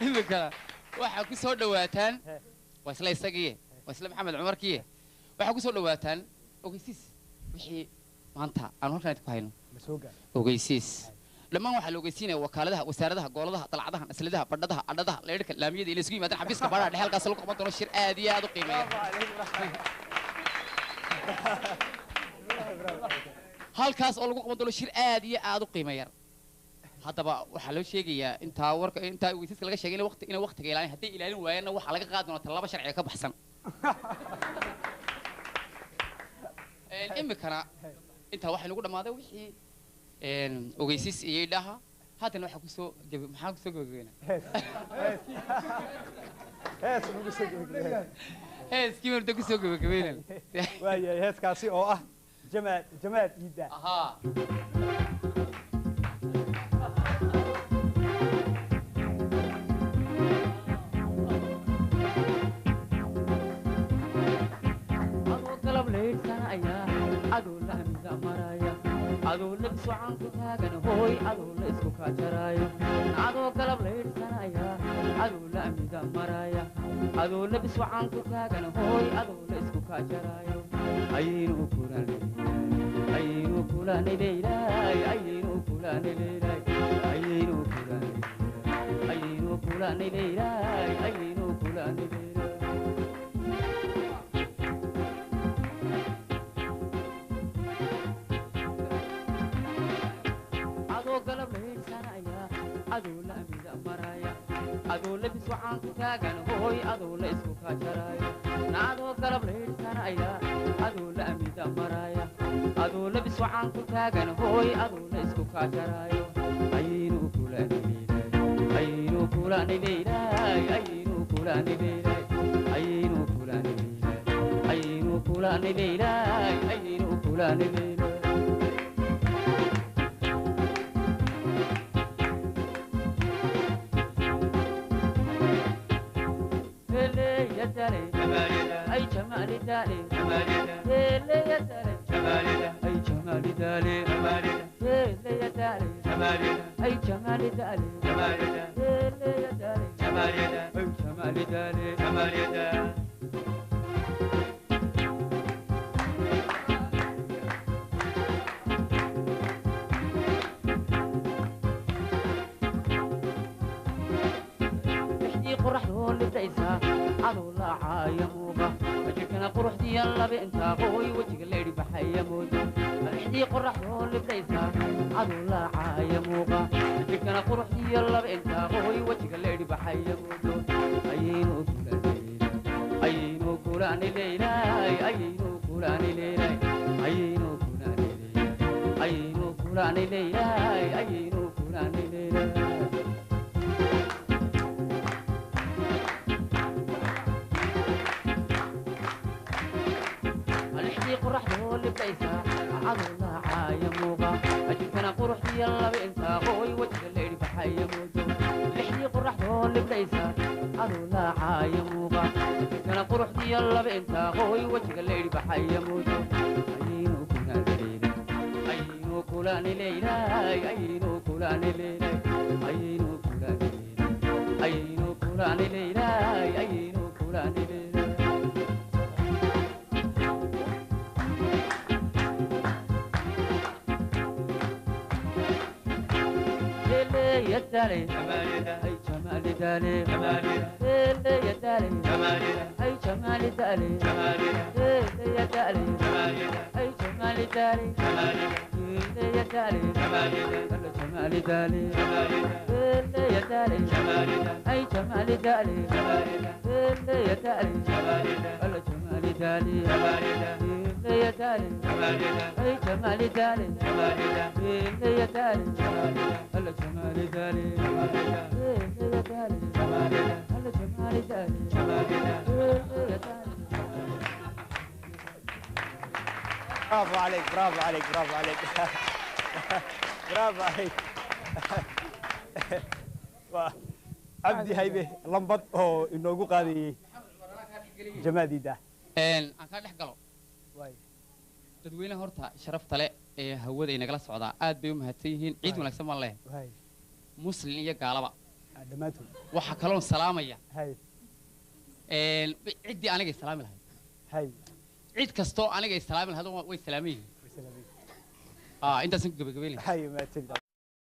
Iminkana waxaa ku soo dhawaataan, waa isla isagiiye, waa isla Maxamed Cumarkiye, waxaa ku soo dhawaataan ogeysiis wixii maanta aanu halkan idinku hayno. Ma soo gaar. Ogeysiis. Dhammaan waxaa la ogeysiinaya wakaaladaha, wasaaradaha, gooladaha, dalcadaha, nasladaha, badhadaha, adhadaha, leydhka, laamiyada inay isugu yimaadaan xafiiska baaraha dhexe. Halkaas lagu qaban doono shir aad iyo aad u qiimeeya. Halkaas oo lagu qaban doono shir aad iyo aad u qiimo yar. Haddaba waxaa loo sheegayaa intaa warka, intaa ogeysiiska laga sheegay, inay waqtiga ilaalin. Hadday ilaalin waayaanna, waxaa laga qaadi doonaa tallaabo sharciga ka baxsan. Iminkana intaa waxaa nagu dhammaaday wixii ogeysiis iyo idhaha. Haddana waxaa kusoo gebe, maxaa kusoo gebagabeynaa? Hees, hees nagu soo gebagabay. Heeskii baan da kusoo gebagabeynaa. Waayahay, heeskaasi oo ah Jamaal, Jamaal Iida. Ahaa. Adoo galab leydhsanaya, adoo laamida maraya, adoo labis wacan ku taagan, hooy, adoo la isku kaajaraayo, adoo galab leydhsanaya, adoo laamida maraya, adoo labis wacan ku taagan, hooy, adoo la isku kaajaraayo, ayaynu kulanay, ayaynu kulanay, ayaynu kulanay, ayaynu kulanay, ayaynu kulanay, ayaynu kulanay. Adoo galab leydhsanaya, adoo laamida maraya, adoo labis wacan ku taagan, hooy, adoo la isku kaajaraayo, adoo galab leydhsanaya, adoo laamida maraya, adoo labis wacan ku taagan, hooy, adoo la isku kaajaraayo, ayaynu kulanay, ayaynu kulanay, ayaynu kulanay, ayaynu kulanay, ayaynu kulanay, ayaynu kulanay. Ay jamali dale, hele ya dale, ay jamali dale, hele ya dale, ay jamali dale, hele ya dale, ay jamali dale. Lixdii qoraxdoo libdhaysaa, adoo laacaya muuqa, jirkana quruxdiya labe intaa, qooy, wejiga leydhi baxaya moodo. Lixdii qoraxdoo libdhaysaa, adoo laacaya muuqa, jirkana quruxdiya labe intaa, qooy, wejiga leydhi baxaya moodo, ayaynu kulanay, ayaynu kulanay, ayaynu kulanay, ayaynu kulanay, ayaynu kulanay, ayaynu kulanay. Lixdii qoraxdoo libdhaysaa, adoo laacaya muuqa, jirkana quruxdiya laba intaa, qooy, wejiga leydhi baxaya moodo. Lixdii qoraxdoo libdhaysaa, adoo laacaya muuqa, jirkana quruxdiya laba intaa, qooy, wejiga leydhi baxaya moodo, ayaynu kulanay, ayaynu kulanay, ayaynu kulanay, ayaynu kulanay, ayaynu kulanay, ayaynu kulanay. يا دالي، اي جمالي دالي، يا دالي، اي جمالي دالي، يا دالي، اي جمالي دالي، يا دالي، جمالي دالي، يا دالي، اي جمالي دالي، يا دالي، جمالي دالي، يا دالي، اي جمالي دالي، يا دالي، جمالي دالي، يا دالي، جمالي دالي، يا دالي. برافو عليك، برافو عليك، برافو عليك، برافو عليك. Waa Cabdi Haybe Lambad oo inoogu qaadayey Jamaadiida. Aan kaa dhex galo dadweynaha horta sharafta le ee hawada inagala socdaa, aad bay u mahadsan yihiin. Ciid wanaagsan baan leeyahay, muslin iyo gaalaba. Dhammaantood. Waxaa kaloon salaamaya Hay. Ciddii anigay salaami lahayd. Hay. Cid kastoo anigay salaami lahayd way salaaman yihiin. Way salaameen. Intaasaan ku gabagabaynaya. Hay, mahadsanid.